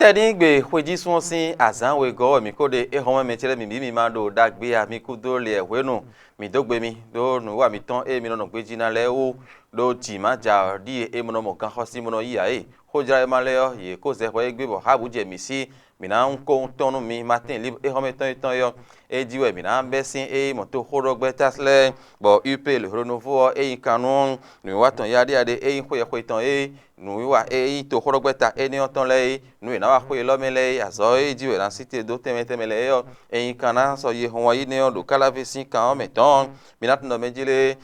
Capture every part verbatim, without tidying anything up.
Ɛnigbe xwejísún ɔ́ sín azǎn wegɔ́ wɛ mǐ ko ɖe. É hɔn mɛ mɛ ce lɛ́ɛ mǐ bǐ mi ma ɖo ɖagbe a mi kúdó liɛ hwenu mǐ dó gbe mi ɖó nǔwiwa mǐtɔn e mi nɔ nɔ gbejí ná lɛ́ɛ wú, ɖó jǐ ma ja ɔ́ ɖíe é mɔ nɔ mɔ ganxɔsí mɔ nɔ yí ǎ é. Xójlá e ma lɛ́ɛ ɔ́, yě kó zɛ hwɛ é gbé bɔ Hábu jɛ mǐ sí. Mǐ ná kó tɔ́n nú mi Matín Libre é hɔn mɛ tɔn e tɔn é ɔ́, é jí wɛ mǐ ná bɛ́ sín é mɔ toxóɖɔgbɛ́ta lɛ́ɛ, bɔ Upél Hlonúvú ɔ́ é nyí kan nú nǔwiwa tɔn yaɖéyaɖé e nyí xweyɛxwe tɔn é. Nǔwiwa e nyí toxóɖɔgbɛ́ta énɛ́ ɔ́ tɔn lɛ́ɛ é, nú è nǎ wa xwe élɔ́ mɛ lɛ́ɛ é, azɔ̌ e jí wɛ è nǎ sí te dó tɛnmɛ tɛnmɛ lɛ́ɛ é ɔ́, ényí kan ná sɔ́ yehɔn wá yi nɛ́ ɔ́ ɖo Káláví sín kan ɔ́ mɛ tɔn ɔ́, mi ná tunwun ɖɔ mɛ jlé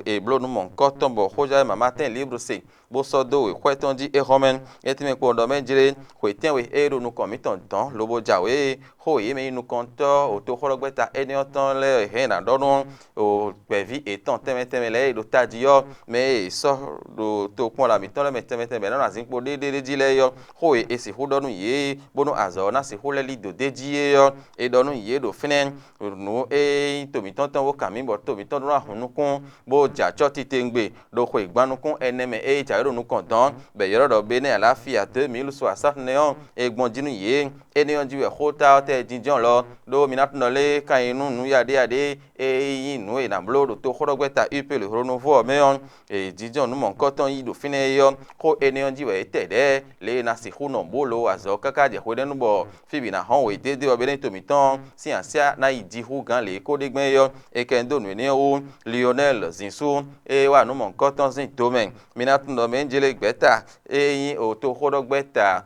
è bló nǔ mɔ̌hunkɔtɔn bɔ xójá e Mamatɛ́n Libre se, bó sɔ́ dó wěxwɛ́ tɔn jí é hɔn mɛ. É tɛ́nmɛ kpo ɖɔ mɛ jlé xwě tɛ́nwe e ɖo nukɔn mǐtɔn dɔ̌n lobo jǎwe é, xó e yě mɛ nyí nukɔntɔ́ ɖo toxóɖɔgbɛ́ta énɛ́ ɔ́ tɔn lɛ́ɛ è hɛn è nǎ ɖɔ nú gbɛ̌ví yětɔn tɛnmɛ tɛnmɛ lɛ́ɛ e ɖo tají ɔ́, mɛ e è sɔ́ ɖo tokpɔnla mǐtɔn lɛ́ɛ mɛ tɛnmɛ tɛnmɛ bɔ è nɔ́ ɖo azinkpo ɖé ɖé jí lɛ́ɛ é ɔ́, xó e è sixú ɖɔ nú yě bónú azɔ̌ ɔ́ ná sixú lɛ́ lí dǒ d'é jí é ɔ́, è ɖɔ nú yě ɖo fínɛ́. Nǔ e nyí to mǐtɔn tɔn bó kan mǐ bɔ to mǐtɔn ɖó ná hun nukún, bó jɛ acɔ́ titewungbe ɖo xwe gban nukún ɛnɛ mɛ e jǎwe ɖo nukɔn dɔ̌n, bɔ è ylɔ́ ɖɔ Benɛ́ Alafia deux mille soixante nɛ́ ɔ́, è gbɔn jí nú yě. Énɛ́ ɔ́ jí wɛ xóta ɔ́ tɛ́ jínjɔ́n lɔ, ɖó mi ná tunɔ lé kan nyí nú nǔ yaɖéyaɖé e nyí nǔ e è nǎ bló ɖo toxóɖɔgbɛ́ta Upél Hlonúvú ɔ́ mɛ ɔ́, è jínjɔ́n nǔ mɔ̌hunkɔtɔn yí ɖo fínɛ́ é ɔ́, xó énɛ́ ɔ́ jí wɛ é tɛ ɖɛ̌, lě e è nǎ sixú nɔ bó lo azɔ̌ káká jɛ hwenɛ́nu bɔ fí bǐ ná hɔn wědédé ɔ́, Benɛ́to mǐtɔn ɔ́ sín así ná yi jǐ hú gǎn lě e kó ɖe gbɛn é ɔ́, è kɛ nyi dó nǔ énɛ́ ɔ́ wú. Lionɛ́l Zǐnsú e wá nǔ mɔ̌hunkɔtɔn sín do mɛ. Mi ná tunɔ mɛ jlé gbɛ̌ta e nyí toxóɖɔgbɛ́ta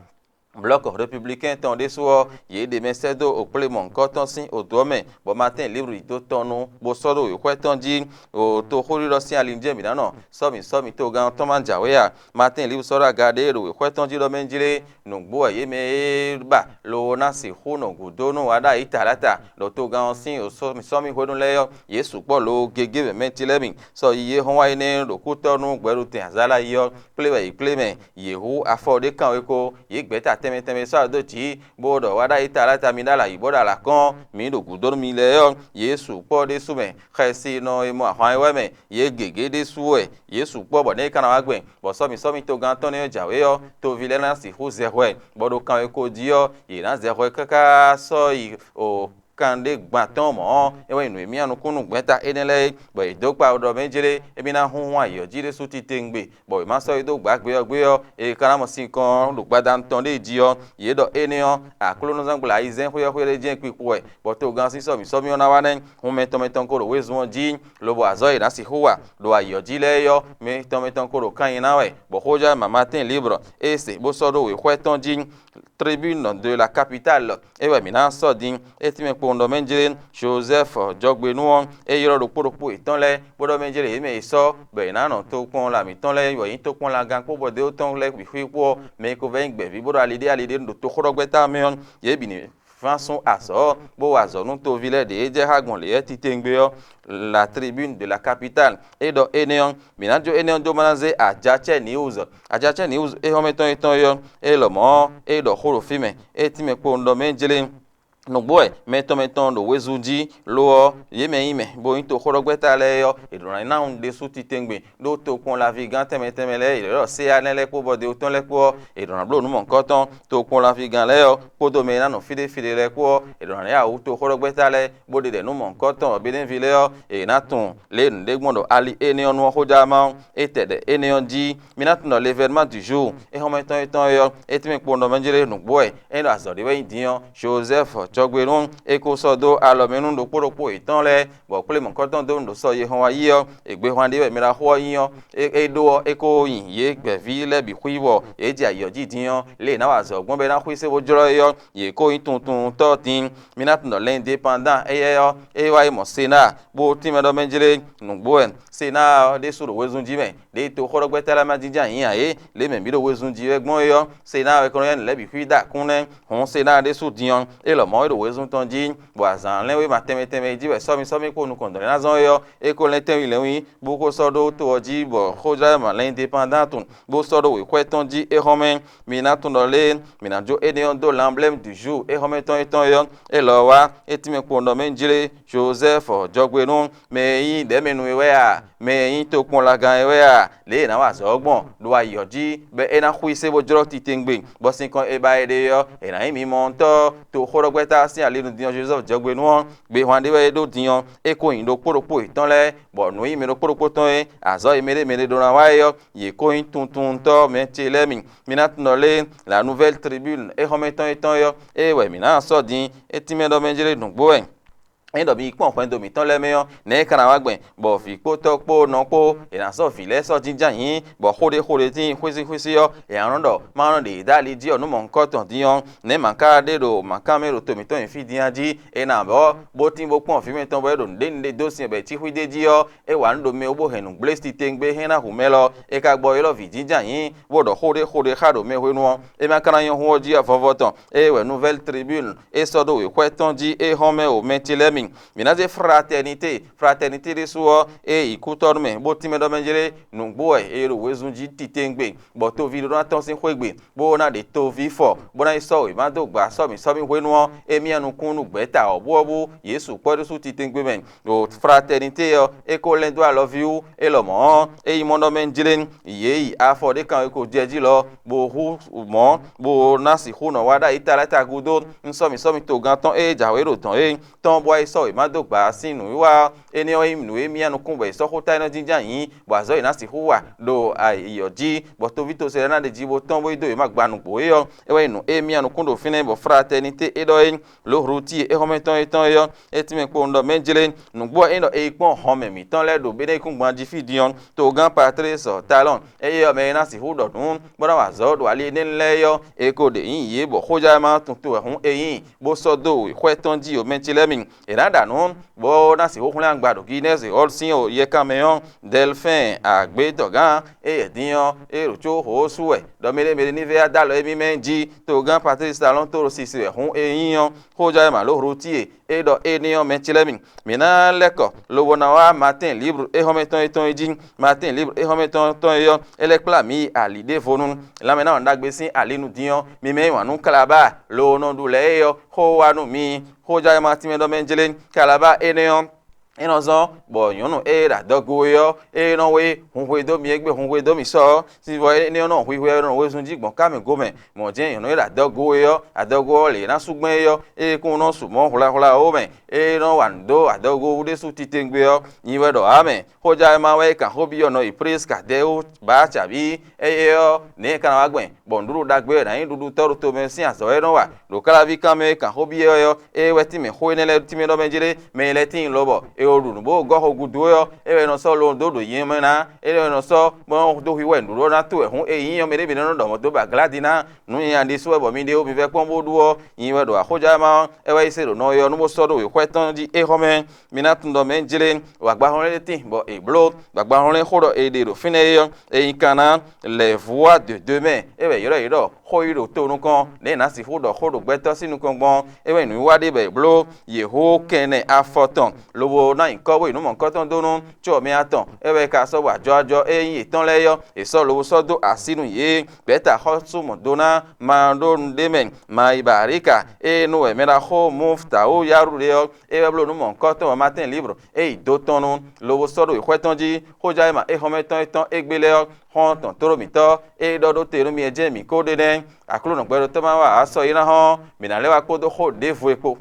Blɔ̌k Republikɛ́n tɔn ɖésú ɔ́, yě ɖe mɛ sɛ́ dó okplémɔ̌hunkɔtɔn sín odǒ ɔ́ mɛ, bɔ Matín Libru yi dó tɔn nu, bó sɔ́ ɖó wěxwɛ́ tɔn jí. Toxóɖiɖɔ sín ali jɛ́n mǐ ná nɔ sɔ́ mǐ sɔ́ mì togán ɔ́ tɔn ma jǎwe a? Matín Libru sɔ́ ɖó aga ɖé ɖo wěxwɛ́ tɔn jí ɖɔ mɛ jlé. Nǔgbó wɛ yě mɛ e ba lo ná sixú nɔ gǔdo nú waɖ'ayǐ taɖata ɖo togán ɔ́ sín sɔ́ mì hwenu lɛ́ɛ ɔ́, yě sukpɔ́ lo gégé mɛ Mɛtilɛ́mi. Sɔ yi e hɔn wá énɛ́ ɖo kútɔ́nú gbɛɖutɛn Azalayi ɔ́ kplé wɛ yě kplé mɛ. Yě hu afɔ ɖé kanweko, yě gbɛ̌ ta tɛnmɛ tɛnmɛ sɔ́ dó jǐ, bó ɖɔ waɖ'ayǐ taɖata mi ɖó alɔ ayǐ bó ɖo alɔ akɔ́n, mǐ ɖo gǔdo nú mi lɛ́ɛ ɔ́, yě sukpɔ́ ɖésú mɛ. Xɛsinɔ e mɔ ahwan é wɛ mɛ, yě gěgé ɖésú wɛ yě sukpɔ́ bɔ nɛ̌ é ka ná wá gbɛn, bɔ sɔ́ mǐ sɔ́ mì togán tɔn nɛ́ ɔ́ jǎwe ɔ́, toví lɛ́ɛ ná sixú zɛ hwɛ, bɔ ɖo kanweko jí ɔ́, yě ná zɛ hwɛ káká sɔ́ yi o kanɖé gban tɔn mɔ̌ ɔ́, é wɛ nyí nǔ e mì nukúnnú gbɛ̌ta énɛ́ lɛ́ɛ é, bɔ è dó kpa ɖɔ mɛ jlé émí ná húnhún ayǐ ɔ́ jí ɖésú titewungbe, bɔ è ma sɔ́ yi dó gbǎ gbe ɔ́ gbé ɔ́, è ka ná mɔ sinkɔn ɖo gbadanu tɔn ɖée jí ɔ́, yě ɖɔ énɛ́ ɔ́, Aklúnɔzán gbla ayizɛ́n xwéyɔ́xwé ɖé jɛ́n kpikpo wɛ, bɔ togán sín sɔ́mǐsɔ́mí ɔ́ ná wá nɛ́. Hun mɛ tɔn mɛ tɔn ko ɖo wezun ɔ́ jí, lobo azɔ̌ e è nǎ sixú wa ɖo ayǐ ɔ́ jí lɛ́ɛ é ɔ́, mɛ tɔn mɛ tɔn ko ɖo kan nyi ná wɛ, bɔ xójá Mamatɛ́n Libre e se bó sɔ́ ɖó wěxwɛ́ tɔn jí. Tribune de la capitale é wɛ mǐ ná sɔ́ din. É tínmɛ kpowun ɖɔ mɛ jlé Jozɛ́fu jɔgbenú ɔ́, é ylɔ́ ɖokpó ɖokpó yětɔn lɛ́ɛ, bó ɖɔ mɛ jlé yě mɛ è sɔ́, bɔ è nǎ nɔ tokpɔnla mǐtɔn lɛ́ɛ wɛ nyí tokpɔnlagán kpó bɔdéwú tɔn lɛ́ɛ bǐ xwí kpó ɔ́, mɛ e ko vɛ́ nyí gbɛ̌ví bó ɖo ali ɖé ali ɖé nu ɖo toxóɖɔgbɛ́ta mɛ ɔ́, yě bǐ ní fán sún azɔ̌, bó wa azɔ̌ nú toví lɛ́ɛ ɖě e jɛ xá gbɔn lě yɛ́ titewungbe ɔ́, la tribune de la capitale. É ɖɔ énɛ́ ɔ́, mǐ ná jó énɛ́ ɔ́ dó má ná zé Ajacɛ́ News. Ajacɛ́ News é xɔ́mɛ tɔn e tɔn é ɔ́, é lɔmɔ̌ é ɖɔ xó ɖo fí mɛ, é tínmɛ kpowun ɖɔ mɛ jlé. Nǔgbó wɛ mɛ tɔn mɛ tɔn ɖo wezun jí, lo ɔ́, yě mɛ nyí mɛ, bó nyí toxóɖɔgbɛ́ta lɛ́ɛ ɔ́, è ɖǒ ná ná nu ɖésú titewungbe, ɖó tokpɔnlaví gán tɛnmɛ tɛnmɛ lɛ́ɛ, è ɖɔ séyánɛ́ lɛ́ɛ kpó bɔdéwú tɔn lɛ́ɛ kpó ɔ́, è ɖǒ ná bló nǔ mɔ̌hunkɔtɔn. Tokpɔnlaví gán lɛ́ɛ ɔ́, kpódó mɛ e ná nɔ fí ɖé fí ɖé lɛ́ɛ kpó ɔ́, è ɖǒ ná yá wǔ toxóɖɔgbɛ́ta lɛ́ɛ, bó ɖe ɖɛ nǔ mɔ̌hunkɔtɔn ɔ́, Benɛ́ví lɛ́ɛ ɔ́, è nǎ tunwun lě e nǔɖé gbɔn ɖo ali énɛ́ ɔ́ nu ɔ́ xó jlá má ɔ́, é tɛ ɖɛ énɛ́ ɔ́ jí. Mi ná tunwun ɖɔ l'événement du jour é xɔ́mɛ tɔn é tɔn é ɔ́, é tɛ́nmɛ kpowun ɖɔ mɛ jlé nǔgbó wɛ, é ɖo azɔ̌ ɖé wɛ nyí din ɔ́, Jozɛ́fu jɔgbenú é ko sɔ́ dó alɔ mɛ nú ɖokpó ɖokpó yětɔn lɛ́ɛ, bɔ kplé mɔ̌hunkɔtɔn dó nǔ ɖo sɔ yehɔn wá yi ɔ́, è gbéhwan ɖé wɛ mɛ ɖaxó ɔ́ nyí ɔ́, é ɖó ɔ́, é ko nyi yě gbɛ̌ví lɛ́ɛ bǐ xwí bɔ yě jɛ ayǐ ɔ́ jí din ɔ́, lě e è nǎ wa azɔ̌ gbɔn bɔ é ná xwísé bó jlɔ́ é ɔ́, yě ko nyí tuntunwunntɔ́ din. Mi ná tunwun ɖɔ l'indépendant éyɛ́ ɔ́, é wá yi mɔ Senáa, bó tínmɛ ɖɔ mɛ jlé nǔgbó wɛ. Senáa ɔ́ ɖésú ɖo wezun jí mɛ, ɖěe toxóɖɔgbɛ́ta lɛ́ɛ ma jínjɔ́n ayǐ ǎ é, lě e mɛ bǐ ɖo wezun jí wɛ gbɔn é ɔ́, Senáa wɛ ko nɔ ylɔ́ nǔ lɛ́ɛ bǐ xwí dó akún nɛ́. Hǔn Senáa ɖésú din ɔ́, é lɔmɔ̌ é ɖo wezun tɔn jí, bɔ azǎn lɛ́nwéma tɛnmɛ tɛnmɛ jí wɛ sɔ́mi sɔ́mi kpó nukɔn dɔ̌n ná zɔn é ɔ́, é ko lɛ́n tɛ́nwí lɛ́nwí, bó ko sɔ́ ɖó to ɔ́ jí, bɔ xójlɛ́ma lɛ́nyi dépandántu bó sɔ́ ɖó wěxwɛ́ tɔn jí éhɔ́mɛ. Mi ná tunwun ɖɔ lé, mǐ ná jó énɛ́ ɔ́ dó lanblɛ́mu du jour éhɔ́mɛ tɔn étɔn é ɔ́, élɔ́ ɔ́ wá, é tínmɛ kpowun ɖɔ mɛ jlé Jozɛ́fu jɔgbe nú mɛ e nyí ɖɛ̌mɛnu é wɛ a? Mɛ e nyí tokpɔnlagán é wɛ a? Lě e è nǎ wa azɔ̌ ɔ́ gbɔn ɖo ayǐ ɔ́ jí, bɔ é ná xwísé bó jlɔ́ titewungbe, bɔ sinkɔn e ba è ɖe ɔ́, è nǎ nyí mimɔntɔ́ toxóɖɔgbɛ́ta sín ali nú din ɔ́ Jozɛ́fu jɔgbe nú ɔ́, gbehwan ɖé wɛ é ɖó din ɔ́, é ko nyi ɖokpó ɖokpó yětɔn lɛ́ɛ, bɔ nǔ e nyí mɛ ɖokpó ɖokpó tɔn e azɔ̌ e mɛɖé mɛɖé ɖó ná wa é ɔ́, yě ko nyí tuntuntɔ́ mɛ ce lɛ́ɛ mi. Mi ná tunwun ɖɔ lé, la nouvelle tribune éhɔ́mɛ tɔn étɔn é ɔ́, ée wɛ mǐ ná sɔ́ din, é tínmɛ ɖɔ mɛ jlé nǔgbó wɛ. Ényí ɖɔ mi yi kpɔ́n hwɛndo mǐtɔn lɛ́ɛ mɛ ɔ́, nɛ̌ é ka ná wá gbɛn, bɔ vǐ kpó tɔ́ kpó nɔ kpó, è nǎ sɔ́ vǐ lɛ́ɛ sɔ́ jínjɔ́n ayǐ, bɔ xó ɖé xó ɖé tíin xwísí xwísí ɔ́, è nǎ nɔ ɖɔ má nɔ ɖe yě dó ali jí ɔ́ nú mɔ̌hunkɔtɔn din ɔ́, nɛ̌ mǎ ka ɖe ɖo mǎ kan mɛ ɖo to mǐtɔn nyi fí din a jí? È nǎ bɔ bó tín bó kpɔ́n vǐ mɛtɔn bɔ é ɖo nǔɖé nǔɖé dó sin bɔ è cí xwídé jí ɔ́, é wa nǔ ɖo mɛ wú bó hɛn nǔgblé titewungbe hɛn ná hu mɛ lɔ, é ka gbɔ élɔ́ vǐ jínjɔ́n ayǐ, bó ɖɔ xó ɖé xó ɖé xá ɖo mɛ hwenu ɔ́, é ma ka ná nyɔ́ hu ɔ́ jí a vɔvɔ tɔn, ée wɛ Nouvelle Tribune é sɔ́ ɖó wěxwɛ́ tɔn jí é hɔn mɛ o mɛ ce lɛ́ɛ mi. Mǐ ná zé fraternité, fraternité ɖésú ɔ́, é yi kútɔ́ nú mɛ, bó tínmɛ ɖɔ mɛ jlé nǔgbó wɛ è ɖo wezun jí titewungbe, bɔ toví ɖó ná tɔ́n sín xwé gbe, bó ná ɖe toví fɔ, bó ná yi sɔ́ wěma dó gba sɔ́ mǐ sɔ́ mì hwenu ɔ́, é myá nukún nú gbɛ̌ta wɔ̌buwɔ́bú Yesu kpɔ́ ɖésú titewungbe mɛ. Ɖo fraternité ɔ́, é ko lɛ́n dó alɔví wú, é lɔmɔ̌ ɔ́, é yi mɔ ɖɔ mɛ jlé yě yi afɔ ɖé kan e ko jɛ jí lɔ, bó hú mɔ̌, bó ná sixú nɔ wá ɖ'ayǐ taláta gúdo. Un sɔ́ mǐ sɔ́ mì togán tɔn e jǎwe ɖo dɔ̌n é tɔn bó wá yi sɔ́ wěma dó gbǎ sín nǔwiwa ɔ́, énɛ́ ɔ́ nyí nǔ e myá nukún bɔ è sɔ́ xóta énɛ́ jínjɔ́n ayǐ, bɔ azɔ̌ e è nǎ sixú wa ɖo ayǐ ɔ́ jí, bɔ toví tosi lɛ́ɛ ná ɖe jí bó tɔ́n bó yi dó wěma gba nǔgbó é ɔ́, é wɛ nyí nǔ e myá nukún ɖo fínɛ́, bɔ fraternité é ɖɔ é. Lǒ Hlutí e éhɔ́mɛ tɔn e tɔn é ɔ́, é tínmɛ kpowun ɖɔ mɛ jlé. Nǔgbó ɔ́, é ɖɔ è yi kpɔ́n hɔn mɛ mǐtɔn lɛ́ɛ ɖo Benɛ́kúngban jí fí din ɔ́, togán Patlísi Talɔn, éyɛ́ ɔ́ mɛ e ná sixú ɖɔ nǔ, bó ná wa azɔ̌ ɖo ali énɛ́ lɛ́ɛ é ɔ́, è ko ɖe nyǐ yě bɔ xójá ma tunwun to wɛ hǔn è nyí, bó sɔ́ dó wěxwɛ́ tɔn jí omɛ ce lɛ́ɛ mi. È nǎ ɖa nǔ, bó ná sixú hwlɛ́n agba ɖo Ginɛ́zi Hɔ́lu sín yɛkan mɛ ɔ́, Dɛlfɛ́n agbětɔ́gán e yě din ɔ́, é ɖo có xó sú wɛ, ɖɔ mɛɖé mɛɖé ní vɛ́ wá dó alɔ émí mɛ jí, togán Patlísi Talɔn tló sisi wɛ hǔn é nyí ɔ́, xójá e ma lǒ Hlutí e é ɖɔ énɛ́ ɔ́ mɛ ce lɛ́ɛ mi. Mǐ ná lɛ́ kɔ, lobo ná wá Matín Libre éhɔ́mɛ tɔn e tɔn é jí. Matín Libre éhɔ́mɛ tɔn tɔn é ɔ́, é lɛ́ kplá mǐ yi ali ɖěvo nú lanmɛ ná wɔn ɖagbe sín ali nú din ɔ́, mi mɛ e wǎn nú Kalabáa lo nɔ ɖu lɛ́ɛ é ɔ́, xó wá nú mi. Xójá e ma tínmɛ ɖɔ mɛ jlé Kalabáa énɛ́ ɔ́, é nɔ zɔ́n bɔ nyɔ̌nu e ɖo adɔgo é ɔ́, é nɔ wé hun hwedó mi égbé hun hwedó mi sɔ ɔ́, sinvɔ énɛ́ ɔ́ nɔ hwihwɛ nɔ wezun jí gbɔn ká mɛ gomɛ. Mɔ̌ jɛ́n nyɔ̌nu e ɖo adɔgo é ɔ́, adɔgo ɔ́ lě ná sú gbɛn é ɔ́, é kún nɔ su mɔ̌ hwlahwla ó mɛ, é nɔ wa nǔ dó adɔgo wú ɖésú titewungbe ɔ́, nyi wɛ ɖɔ ǎ mɛ. Xójá e ma wɛ é kan xó byɔ́ nɔ yi Pliska dɛ wú bǎ acǎví, éyɛ́ ɔ́, nɛ̌ é ka ná wá gbɛn, bɔ nǔɖuɖu ɖagbe ɔ́ ná nyí ɖuɖutɔ́ ɖo tomɛ sín azɔ̌ e nɔ wa. Ɖo káláví kan mɛ e kan xó byɔ́ ɔ́, é wɛ tínmɛ xó énɛ́ lɛ́ɛ tínmɛ ɖɔ mɛ jlé, mɛ e lɛ́ tíin lobɔ è wo ɖu nǔ bó gɔ́ xo gúdo é ɔ́, é wɛ nɔ sɔ́ lo dó ɖo nyɛ mɛ ná, é wɛ nɔ sɔ́ bó nɔ dó hwíhwɛ́ nǔɖuɖu ɔ́ ná to wɛ hǔn è nyí ɔ́, mɛ ɖé bǐ nɔ ɖɔ mɔ̌ dó ba glá din ná. Nǔ nyanya ɖésú wɛ bɔ mi ɖe ó, mi vɛ́ kpɔ́n bó ɖu ɔ́, nyi wɛ ɖo axójá ma ɔ́, é wɛ yi se ɖo nɔ e ɔ́ nú bó sɔ́ ɖó wěxwɛ́ tɔn jí é xɔ́ mɛ. Mi ná tunwun ɖɔ mɛ jlé, wɔ agbahlɔ́nlɛn tíin bɔ è bló, bɔ agbahlɔ́nlɛn xó ɖɔ è ɖe ɖo fínɛ́ é ɔ́, è nyi kan ná lɛ̌ vú wá dǒdó mɛ, é wɛ è ylɔ́ yě ɖɔ xó yi ɖo to nukɔn, nɛ̌ è nǎ sixú ɖɔ xó ɖo gbɛtɔ́ sín nukɔn gbɔn ɔ́, é wɛ nyǐ wá ɖe bɔ è bló yě xó kɛnɛ afɔ tɔn, lobo ná nyǐkɔ bó yi nǔ mɔ̌hunkɔtɔn dó nú có mɛ atɔn, é wɛ ka sɔ́ wa ajɔajɔ e nyí yětɔn lɛ́ɛ ɔ́, è sɔ́ lobo sɔ́ dó así nú yě. Gbɛ̌taxɔ́sú mɔ̌ dó ná ma ɖó nu ɖé mɛ, ma yi ba Rika, ée nú wɛ mɛɖaxó Muftawu Yaru ɖe ɔ́, é wɛ bló nǔ mɔ̌hunkɔtɔn Matín Libre, é yi do tɔn nu, lobo sɔ́ ɖo yi xwɛ tɔn jí, xójányi ma éhɔ́mɛ tɔn e tɔn égbé lɛ́ɛ ɔ́, xɔ́ntɔn tlóló mǐtɔn e ɖɔ ɖó te nú mi é jɛ́n mǐ ko ɖe nɛ́. Aklúnɔ gbɛɖótɔ́ ma wa ǎ sɔ yi ná hɔ́n, mǐ ná lɛ́ wá kpódó xó ɖěvo e kpó.